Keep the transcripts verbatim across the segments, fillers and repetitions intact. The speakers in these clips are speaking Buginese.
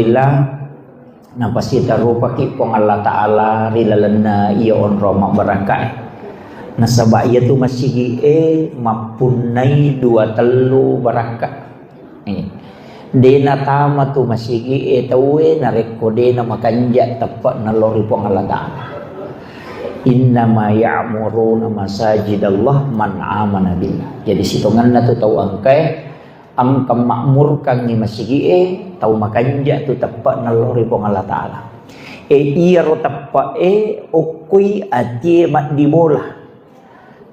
Alhamdulillah, napasitarupaki Puang Allah Ta'ala ri lalenna iya onrong mabbarakkae. Nasaba iyatu masigi'e mappunnai dua tellu barakka. Eh, de natama tu masigi'e tauwe narekko de namakanja teppe'na lao ri Puang Allah Ta'ala. Innama ya'muruna masajidallah man amana billah. Jadi sitongenna tu tau engkae engka makmurkangngi masigi'e, tau makanja tu teppe'na lao ri Puang Allah Ta'ala. E, iyaro teppe'e okkoi atie maddibola.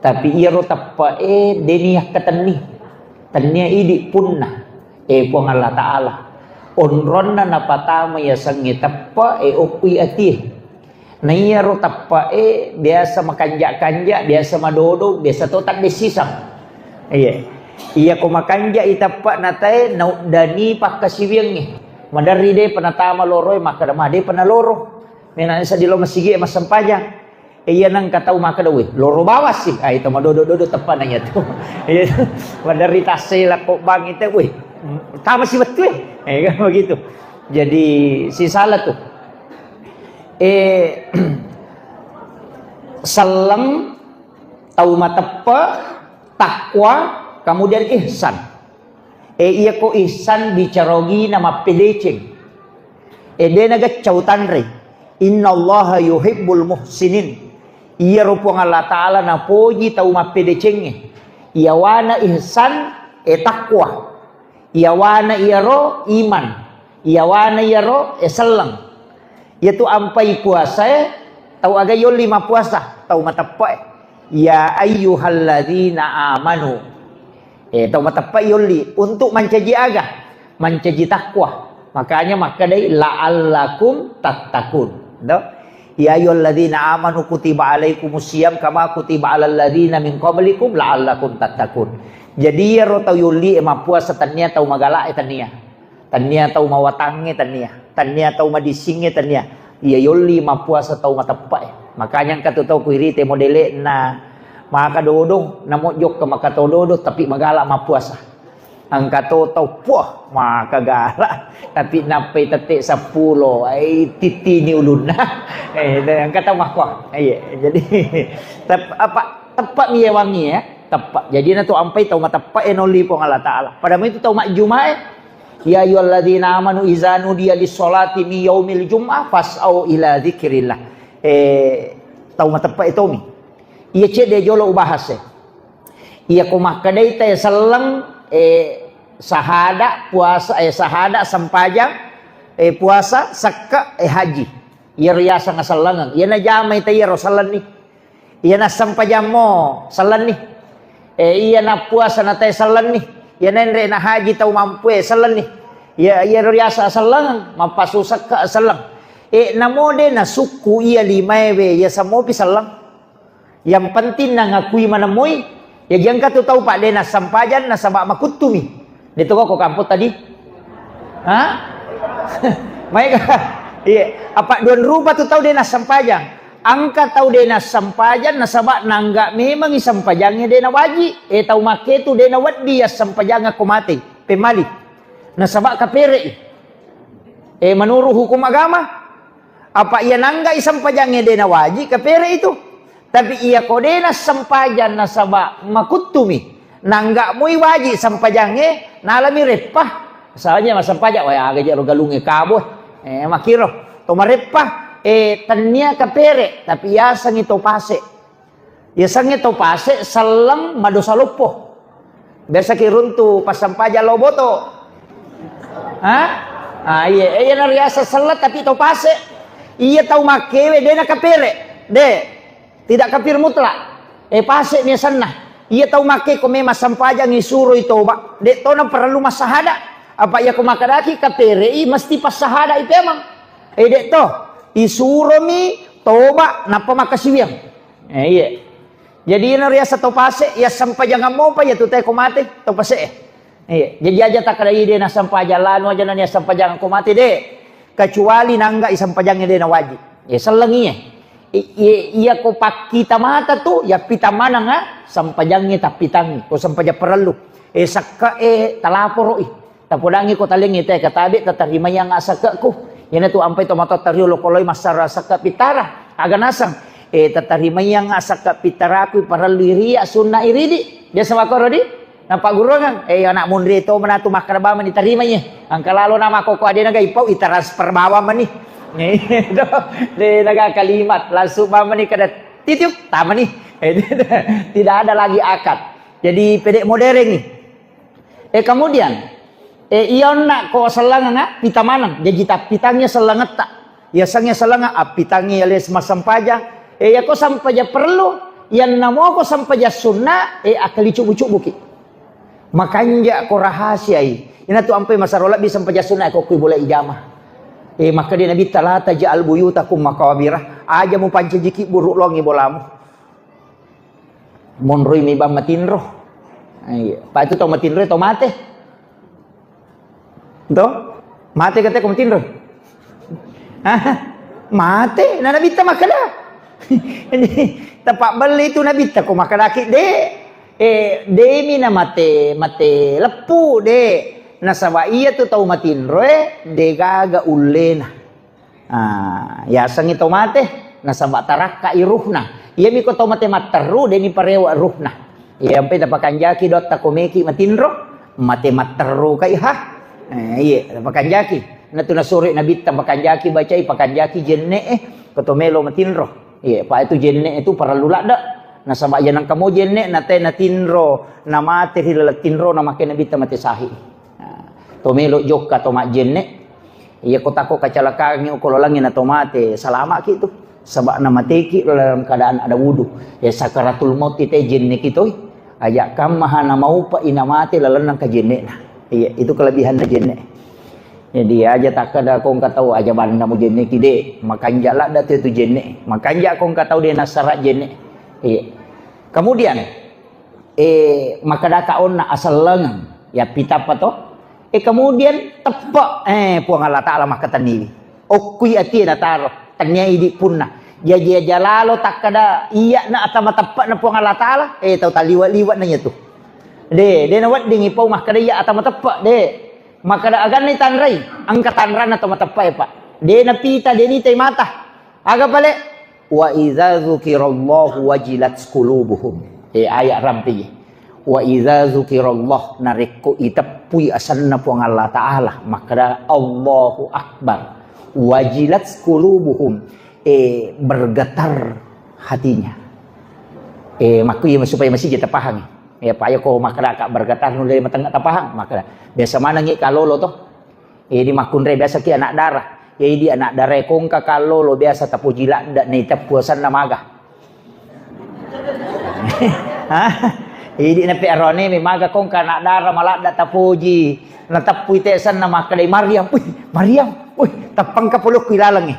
Tapi iyaro teppe'e de niyakkatenni. Tennia idi punna. E Puang Allah Ta'ala. Onronna napatama yasengnge teppe'e okkoi atie. Na iyaro teppe'e biasa makanja-kanja, biasa madodo, biasa to tadde sisang. Iya. Iya ko makanja i teppe'na tae, nauddani pakkasiwiangnge. Maderri de penatama loroe, makkeda ma de penaloro. Mena seddi lo masigi e massempajang. E, iya nengka tau makkeda, "Weh, loro bawang sih." Ah, itu madodo-dodo teppe'na iya tu. Iya, maderri tassela ko bang itu, "Weh, tama sih betul." Eh, kan begitu. Jadi, si salah tu. Eh, selleng, tau mateppe, takwa, kemudian ihsan. Eh, iya ko ihsan bicara ogina mappedeceng. Eh, de nageccau tanre. Innallaha yuhibbul muhsinin. Iyaro Puang Allah Ta'ala napoji tau mappedecengnge. Iyawana ihsan, eh, takwa. Iyawana iyaro iman. Iyawana iyaro, eh, selleng. Iyatu ampai puasae, tau aga yolli mappuasa, tau mateppe'e. Ya ayyuhalladzina amanu. Eh, tau mateppe'e yolli. Untuk mancaji aga? Mancaji takwa. Makanya makkedai, "La'allakum tattaqun." Do? "Ya ayyuhalladzina amanu kutiba alaikumus siyam kama kutiba alal ladzina min qablikum la'allakum tattaqun." Jadi, iyaro tau yolli e mappuasa, tennia tau magala e, tennia. Tennia tau mawatangnge, tennia. Tennia tau madissingnge, tennia. Iya yolli mappuasa tau mateppe'e. Makanya engka tu tau kuirite modele'na maka dodong, namo jokka maka to dodong, tapi magala mappuasa. Engka to tau, puah, maka gala. Tapi nappai tette seppulo, ai, tittini ulunna. Eh, engka tau makkuah. Iya, jadi, tep-, apa, teppe' mi yawangi ya, teppe'. Jadi na tu ampai tau mateppe' e nolli Puang Allah Ta'ala. Pada itu tau majjumae, "Ya ayyuhalladzina amanu idza nudiya lis-sholati min yaumil jum'ah fas'au ila dzikrillah." Eh, tau mateppe'e tomi. Iya cedde jolo ubahas e. Iya ko makkedai te selleng, eh, sahada, puasa, eh, sahada, sempajang, eh, puasa, sekke, eh, haji. Iyaro yaseng asellengeng. Iya najamai te iyaro sellenni. Iya nassempajammo sellenni. Eh, iya nappuasa natae sellenni. Iya naenre nahaji tau mampue sellenni. Iya, iyaro riaseng selleng, mappasu sekke selleng. Eh, namo de nasukku iya limaewe, iya semmopi selleng. Yang penting nangakui manemmoi, ya jangka tu tau pak de nassempajang nasaba makuttumi. De to ko kampung tadi? Ha? Maega? Iya, apa duan rupa tu tau de nassempajang. Engka tau de nassempajang nasaba nangga memangi sempajangnge de nawaji. Eh, tau makketu de nawedding yassempajang akko mate. Pemali. Nasaba kapere'i. Eh, menurut hukum agama, apa iya nanggai sempajangnge de nawaji, kapere itu. Tapi iya ko de nassempajang nasaba makuttumi, nangga mui waji sempajangnge, nalami reppa. Misalnya massempajang, wah, aga jaro galungnge kabo. Eh, makiro. To mareppa, eh, tennia kapere, tapi yasengi to pase. Yasengnge to pase selleng madosa loppo. Biasa ki runtu passempajang lao boto. Ha? Ah, iya, eh, iya nariaseng selleng tapi to pase. Iya tau makkewe de nakapere. De. Tidak kafir mutlak. Eh, pase ni asenna. Iya tau makke ko memang sempajangi suroi toba. De to na perlu massahada. Apa iya ko makkedaki kaperei mesti passahada i pemang. Eh, de to. Isuromi toba nappa makkasiwiang. Eh, iya. Jadi, iyana riaseng to pase, iya sempajangan mopa iya tu tae ko mate, to pase e. Iya. Jadi, aja takkeda, "Ih, de nassempajang lanu aja nani assempajang ko mate, de." Kecuali nangga i sempajangnge de nawaji. Iya, selleng iya. I-, i-, iya ko pakkita mata tu, iya pita maneng, ah, sempajangnge tappitangi. Ko sempajang parellu. Eh, sakka e talaporo i. Tapodangngi ko talengngi te katabe tatarimaiang asakke'ku. Iyanatu ampai tomatoatta riolo koloi massara sakke pittara. Aga naseng, eh, tatarimaiang asakke pittaraku parellu iria sunna iridi. Biasa makkoro di? Napaggurungang, eh, anak munri to manatu makkeda bawang mani tarimai, eh. Engka lalo nama koko adena ga ipau itransfer bawang mani. De naga kalimat, langsung bawang mani kada titiup, tamani. Eh, tidak ada lagi akad. Jadi pede modern ni. Eh, kemudian, eh, iya onna ko sellengeng, ah, pita maneng. Jaji tappitangngi sellengetta. Iya sengnge sellenga, appitangngi iya les massempajang. Eh, iya ko sempajang perlu, iya namoko sempajang sunna, eh, akkali cubbu-cubbuki. Makanja ko rahasiai. Ina tu ampai masaro lebbi sempajang sunna ko kui bola ijama. Eh, maka dia Nabi talata ja'al buyutakum makawabira. Aja mu pancajiki buruk longi bolamu. Monroi mi bang matinro. Iya. Pa itu tau matinro, tau mate. To? Mate kata ko matinro. Hah? Mate, na nabitta makkeda. Ini tepak beli itu nabitta ko makkedaki de. Eh, demi na mate, mate leppu de. Nasaba iya tu tau matinro, eh, de gaga ullena. Ah, yasengngi to mate, nasaba tarakkai ruhna. Iyami ko to mate matteru, deni parewa ruhna. Iya, ampai tapakanjaki dotta ko meki matinro, mate matteru kai ha. Eh, iya, tapakanjaki. Natu nasuri nabitta pakanjaki bacai, pakanjaki jenne, eh, ko to melo matinro. Iya, pa itu jenne itu parellu ladde. Nasaba iya nangka mo jenne, nate natinro, namate ri laleng tinro, namake nabitta mate sahi. Nah, to melo jokka to majjenne. Iya ko tako kacelakaan okko lalengnge na to mate, salamaki tu. Saba na mateki dalam keadaan ada wudu. Ya sakaratul maut ite jenneki toi. Aja kammaha na maupa ina mate lalenna kajennena. Iya, itu kelebihanna jenne. Jadi aja takkeda ko engka tau aja banna mu jenneki de, makanja ladda tu, tu jenne. Makanja ko engka tau de nasara jenne. Iya. Kemudian eh, makkedaka onna asellengeng, ya pitappa to. Eh, kemudian teppe, eh, Puang Allah Ta'ala makkatenniwi. Okkui atie nataro, tennia idi punna. Jaji aja lalo takkeda iya na atama teppe na Puang Allah Ta'ala, eh, tau taliwa-liwa na iya tu. De, de na weddingi pau makkeda iya atama teppe, de. Makkeda aganna tanrai, engka tanranna atama teppe, Pak. De na pita, de ni tai mata. Aga pale? Wa idza dzukirallahu wajilat qulubuhum. Eh, ayat rampe. Wa idza dzukirallah, narekko iteppui asenna Puang Allah Ta'ala, makkeda Allahu Akbar. Wajilat qulubuhum. Eh, bergetar hatinya. Eh, makku iya supaya masih kita pahami. Ya, Pak, ya, ko makkeda ka bergetar nulle matengah tapahang, makkeda. Biasa manengi kalolo to. Idi makkunrai biasa ki anak dara. Ya, idi anak dara kongka kallolo biasa tapoji ladda na iteppu asenna maga. Hah? Idi nape arone mi maga kongka anak dara maladda tapoji. Nateppu ite asenna makkedai Maryam. Wih, Maryam. Wih, tappangka polokku ilalengnge.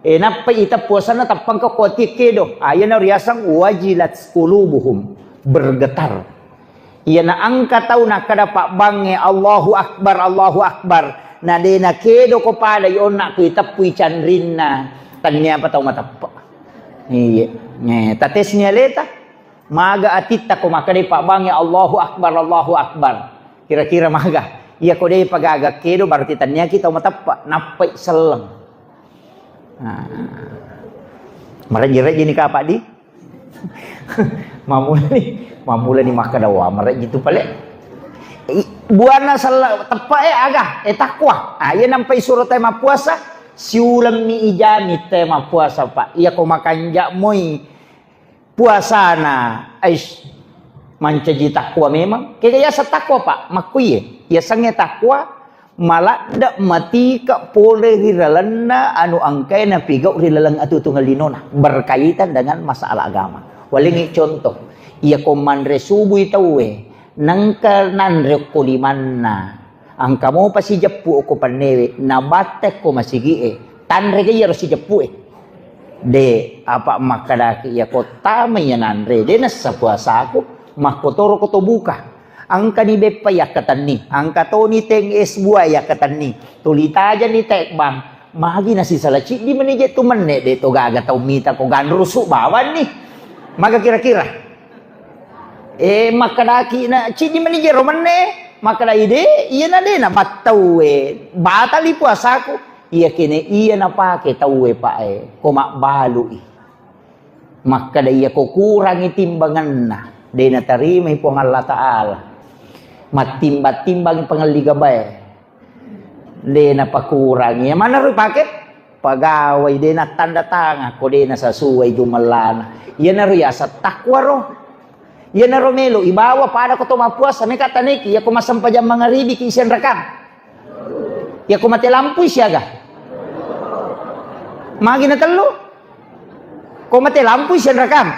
Eh, nappai iteppu asenna tappangka ko atie kedo. Ah, iyana riaseng wajilat qulubuhum, bergetar. Iyana engka tau nakkeda pabbangnge, "Allahu Akbar, Allahu Akbar." Na de nakedo ko pada i onna ku iteppui canrinna, tennia apa tau mateppe. Iya. Eh, tatesni aleta. Maga atitta ko makkedai pabbangnge, "Allahu Akbar, Allahu Akbar." Kira-kira maga. Iya ko de pagaga kedo berarti tenniaki tau mateppe, nappai selleng. Nah. Marejji-rejji ni kapang di. Mammulani, mammulani makkeda wa marejji tu pale. I-, buana sella teppe e aga, e takwa. Ah, iya nampai suro te mappuasa, siulemmi ijami te mappuasa, Pak. Iya ko makanja moi puasana, ais, mancaji takwa memang. Kega yaseng takwa, Pak? Makkuye. Yasengnge takwa, maladde matike pole ri lalenna anu engkae napigau ri laleng atuo-tuongeng linona, berkaitan dengan masalah agama. Walengngi contoh, iya ko manre subui tauwe, nengka nanre okko limanna, engka mopa sijeppu okko pennewe, nabatte ko masigie, tanrega iyaro sijeppu e. De, apa makkedaki iya ko tama iya nanre, de nessa puasaku, makkotoro ko to buka. Engkani beppa yakkatenni, engka toni teng es buah yakkatenni, tuli tajani tekbang, magi nasisala ciddi meni je tu menne, de to gaga tau mita ko ganrusu bawanni. Maga kira-kira? Eh, makkedaki na ciddi meni je ro menne, Makkeda ide, iyana de na battauwe, batali puasaku. Iya kene iya napake tauwe, Pak, e, ko mabbalui. Makkeda iya ko kurangi timbangenna, de natarimai Puang Allah Ta'ala. Mattimbang-timbangi pangelli gabae. De napakurangi. Iya manaro pake? Pagawai de nattanda tangan, ko de nasasuai jumellana. Iyanaro yaseng takwa ro. Iyanaro melo ibawa pada ko to mappuasa, meka taneki, iya ko massempajang mangaribi ki sianrakang. Iya ko mate lampu siaga. Magi na tellu? Ko mate lampu sianrakang.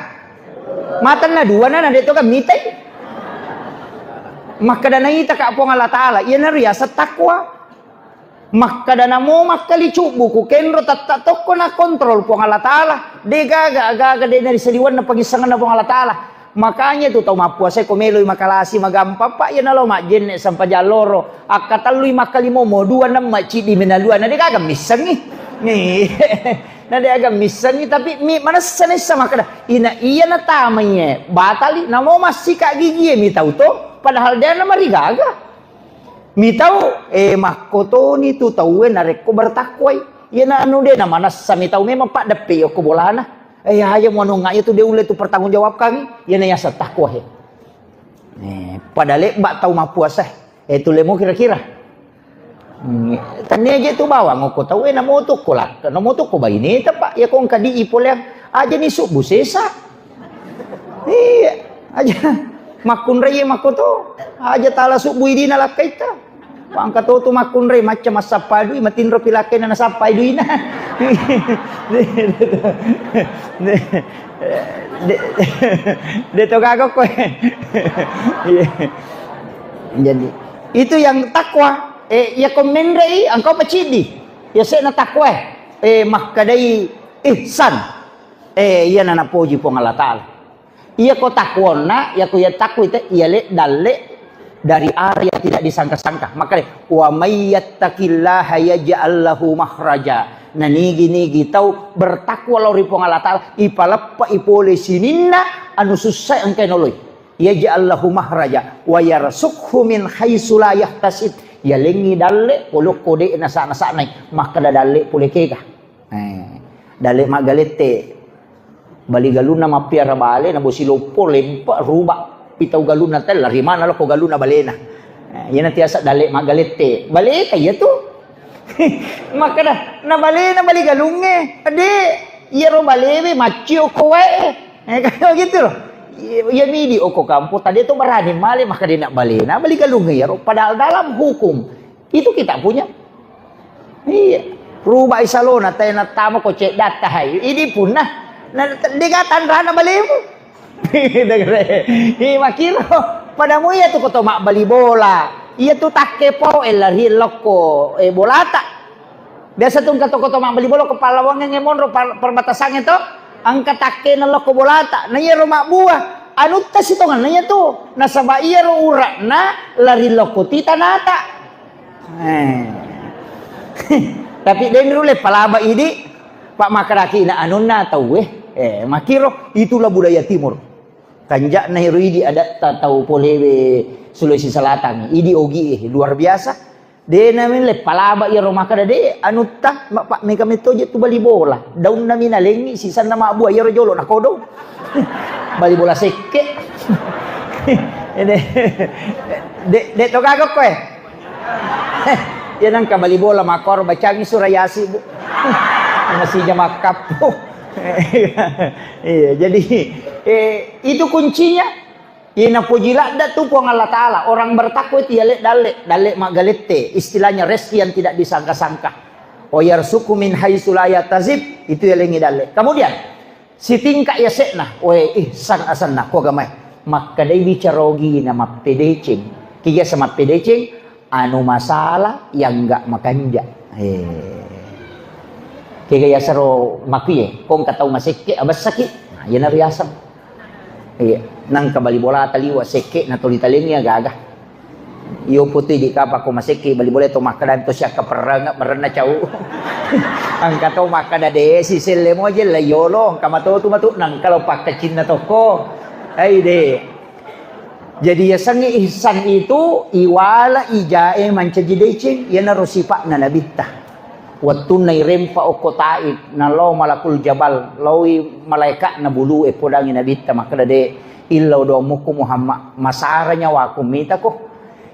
Matanna dua na, na de to kan mitai. Makkeda naita ka Puang Allah Ta'ala, iyanaro yaseng takwa. Makkeda namo makkali cubbu ku kenro tatta tokko na kontrol Puang Allah Ta'ala. De gaga, gaga de na ri saliwenna pangissengenna Puang Allah Ta'ala. Makanya tu tau mappuasa ko meloi makalasi magampang, Pak, iya nalo majjenne sampajang loro. Akkatellui makkalimomo dua nemma ciddi menalua. Na de gaga missengi. Ni. Na de gaga missengi, tapi mi manessa nessa makkeda. Ina iya natamai e, batali, namo massika gigie mi tau to, padahal de na marigaga. Mitau, eh, makkotoni tu tauwe narekko bertakwai. Iyana anu de na manessa mitau memang paddeppe okko bolana. Eh, aja muanunga iya tu de ulle tu pertanggung jawabkangi. Iyana yaseng takwa he. Eh, pada lebba tau mappuasa. Eh, tu lemo kira-kira. Hmm, tania je tu bawang okko tauwe na moto ko lakka, na moto ko baineta, Pak. Iya ko engka di ipoleang aja ni subbu sesa. Iya, aja makkunrai makkoto. Aja tala subbu idina lakkaitta. Pangka to tu makkunrai macca massappa dui, matinro pi lakkaina nasappai duina. De, de, de to gaga ko. Iya. Jadi, itu yang takwa. Eh, iya ko menrei, engkau paciddi. Iya sekna takwa. Eh, makkedai ihsan. Eh, iyana napoji Puang Allah Ta'ala. Iya ko takwonna, iya ko iya takwa itu, iya le dalle dari arah yang tidak disangka-sangka. Makanya, "Wa may yattaqillaha yaj'al lahu makhraja." Nah, nigi-nigi tau bertakwa lao ri Puang Allah Ta'ala, ipaleppa ipole sininna anu sussa engkai noloi. "Yaj'al lahu makhraja wa yarzuqhu min haitsu la yahtasib." Yalengngi dalle, polokko de nasa-, nasa'nai, makkeda dalle pole kega. Eh, dalle maggalette. Bali galunna mappiara bale, na bosi loppo, lempe, ruba. Pitau galunna tella, rimana lokko galunna balena. Eh, iyana tiasa dalle maggalette. Baleka iya tu. Makkeda, na balena bali galungnge. Ade, iyaro balewe maccio ko wae. Eh, kayak gitu loh. Iya, iya midi okko kampo, tadi tu berani male, makkeda na balena bali galungnge iyaro. Padahal dalam hukum, itu kita punya. Iya. Rubai salona, tena tama ko ceddatta hai. Idi punna. Na, dega tanrana balemu. Iya, makiro. Padamu iya tu koto mabbali bola. Iya tu takke po, eh, lari lokko, eh, bolata. Biasa tu engka to koto mabbali bola ko Pallawangnge monro par-, perbatasangnge to. Engka takkena lokko bolata. Na iyaro mabbua. Anutta sitongenna iya tu. Nasaba iyaro ura'na lari lokko ti tanata. Eh. Tapi de nulle palaba idi, Pak, makkedaki na anunna tauwe. Eh, makiro itulah budaya timur. Kanja'na ero idi adatta tau polewe Sulawesi Selatan. Idi ogi, eh, luar biasa. De na mille palaba iyaro makkeda de anutta, ma-, Pak, mega metto je tu bali bola. Daunna mi nalengngi, sisanna mabbua iyaro jolo nakodong. Bali bola sekke. De, de, de to gaga koe. Iya nangka bali bola makkoro bacangi surah Yasin, Bu. Masih jam makkappo. Iya, jadi, eh, itu kuncinya. Iya napoji ladda tu Puang Allah Ta'ala. Orang bertakwa itu ya le dalle, dalle maggalette. Istilahnya rezeki yang tidak disangka-sangka. Wa yarzuqhu min haitsu la yahtasib, itu yalengngi dalle. Kemudian, sitingka yase'na, we ihsan asenna, ko agamae. Makkedai bicara ogina mappedeceng. Ki yaseng mappedeceng, anu masalah yang enggak makanja. Eh. Kega yasero makuye, ko engka tau masekke, abessaki. Nah, iyana riaseng. Iya, nangka bali bolata liwa sekke na toli talengi agaga. Iyo putu idi kapa ko masekke bali bola to makkeda to siakka perrang merenna cau. Engka to makkeda de si selle moje la yolo, engka mato tu matu nangka lo pakkacinna tokko. Ai de. Jadi yasengnge ihsan itu iwala ijae mancaji deceng, iyanaro sipa'na Nabitta. Wettunna irempa okko Taif, nalao Malakul Jabal, laoi malaeka'na bulu e podangi Nabitta makkeda, "De, illau doang mukku Muhammad, masara nyawaku mitako.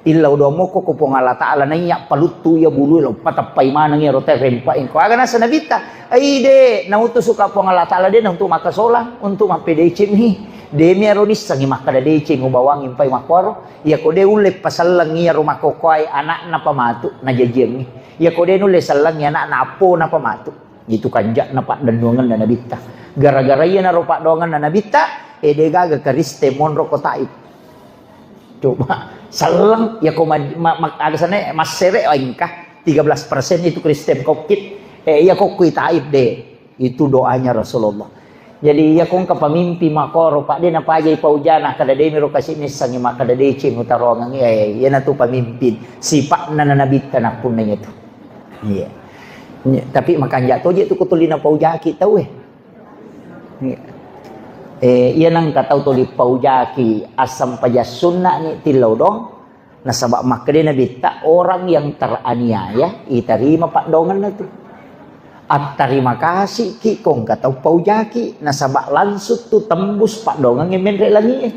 Illau doang mukku ko Puang Allah Ta'ala naiya paluttu iya bulu e, lo pateppai maneng iyaro tae rempa engko." Aga nasa Nabitta, "Ai de, nautusuka Puang Allah Ta'ala de na untuk makkasolang, untuk mappedeceng mi. De mi aro nissengi makkeda deceng ubawangi mpai makkuaro." Iyako de ulle paselleng iyaro makkokkoe ana'na pamatu najajiangngi. Iyako de nulle sellengngi ana'na appona pamatu. Itu kanja'na paddennuangenna Nabitta. Gara-gara iyanaro paddoangenna Nabitta, e de gaga Kristen monro ko Taif. Coba, selleng, iyako ma-, ma-, ma-, aga sana, massere, oh, engka tiga belas persen itu Kristen kokkit. E, iyako kui Taif de. Itu doanya Rasulullah. Jadi, iya ko engka pamimpi makoro, Pak, de napajai paujana, kada de miro kasi nissengi makkada deceng utaroangengngi, eh, iyanatu pamimpin. Sipa'na na Nabitta nappunna iyatu. Iya. Iya, tapi makanja toje tu kutulina paujaki tau, eh. Iya. Eh, iya nangka tau tuli paujaki asam paja sunna ni tillau dong. Nasaba makkeda Nabitta, orang yang teraniaya itarima paddoangenna tu. Attarima kasiki ko engka tau paujaki, nasaba langsung tu tembus paddoangengnge menre langie.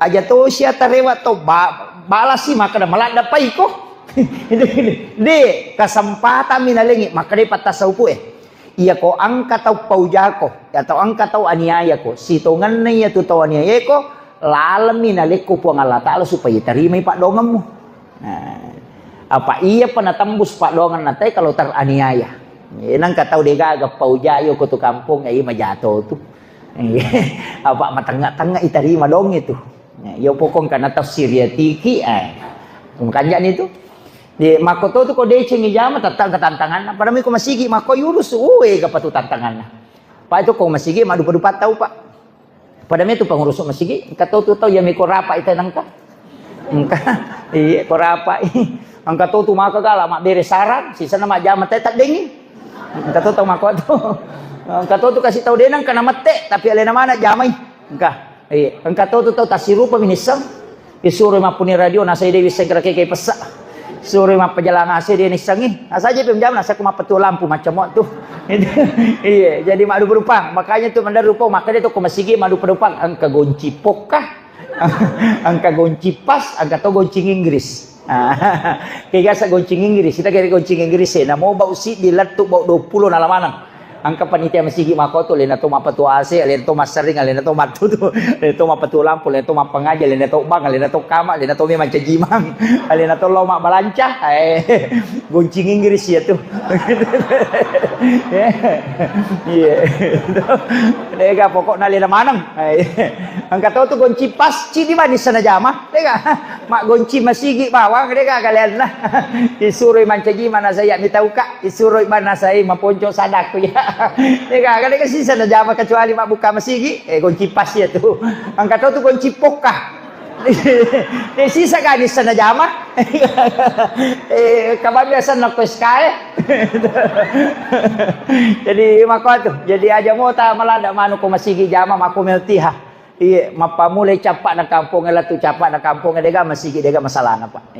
Aja tosi atarewa to ba-, balasi makkeda maladda paiko. De, kesempatan mi nalengi makkeda pattasa upu e. Iyako engka tau paujako, atau engka tau aniayako, sitongenna iyatu tau aniayaeko, lalemmi nalekko Puang Allah Ta'ala supaya tarimai paddoangemmu. Nah, apa iyapa natembus paddoangenna te kalau teraniaya. Eh, nangka tau degaga paujayo ko tu kampong, eh, majato tu. Apa matengnga-tengnga itarima dong itu. Nah, iyo pokong kana tafsir ya tiki, eh. Makanja ni tu. Di, makko to tu ko deceng ijama, tetap ke tantangan. Pada mi ko masigi, makko yurus, uwe, gapa tu tantangan. Pak itu ko masigi, mak dupa-dupa tau, Pak. Pada mi tu pengurus masigi, engka to tu tau, ya mi ko rapa ita nangka. Engka, iya, ko rapa. Engka to tu maka gala, mak bere saran, sisana mak jama te tak dengi. Engka to tau makko tu. Engka to tu kasih tau denang, kana mette, tapi alena mana jamai. Engka. Iya, engka to tu tau tasirupa minisseng. Isuroi mappuni radio, nasai dewi sengkara keke pessa. Suroi mappajalang A C de nissengi. Nasaja pe menjawab, nasa ku mappetu lampu macam tu. Iya, jadi maddupa-dupang. Makanya tu mendarupa, maka dia tu ko masigi maddupa-dupang. Engka gonci pokka, engka gonci pas, engka to gonci Inggris. Kegasa gonci Inggris, kita kira gonci Inggris, eh, namo bau siddi lettu bau dua puluh nalamanang. Engka panitia masigi makkoto, lena to mappatu A C, lena to massering, lena to mattutu, lena to mappatu lampu, lena to mappangaja, lena to bang, lena to kama, lena to memang cajimang, lena to lao mabbalanca, eh, goncing Inggris ya tu. Iya. Dega pokokna lena maneng. Eh, engka to tu gonci pas, cidi manis sana jama. Dega. Maggonci masigi bawang, dega kalian lah. Isuroi mancaji mana saya mitauka, isuroi mana saya maponco sadaku ya. Dega, kada kasi sana jama kecuali mabbuka masigi, eh, gonci pas ya tu. Engka to tu gonci pokka. Eh, sisa gani sana jama. Eh, kabar biasa nak S K E. Jadi mako tu. Jadi aja mota malada manu ko masigi jama mako meltiha. Iya, mappamulai cappa'na kampong, latu cappa'na kampong, dega masigi, dega masalahna, Pak. Iya.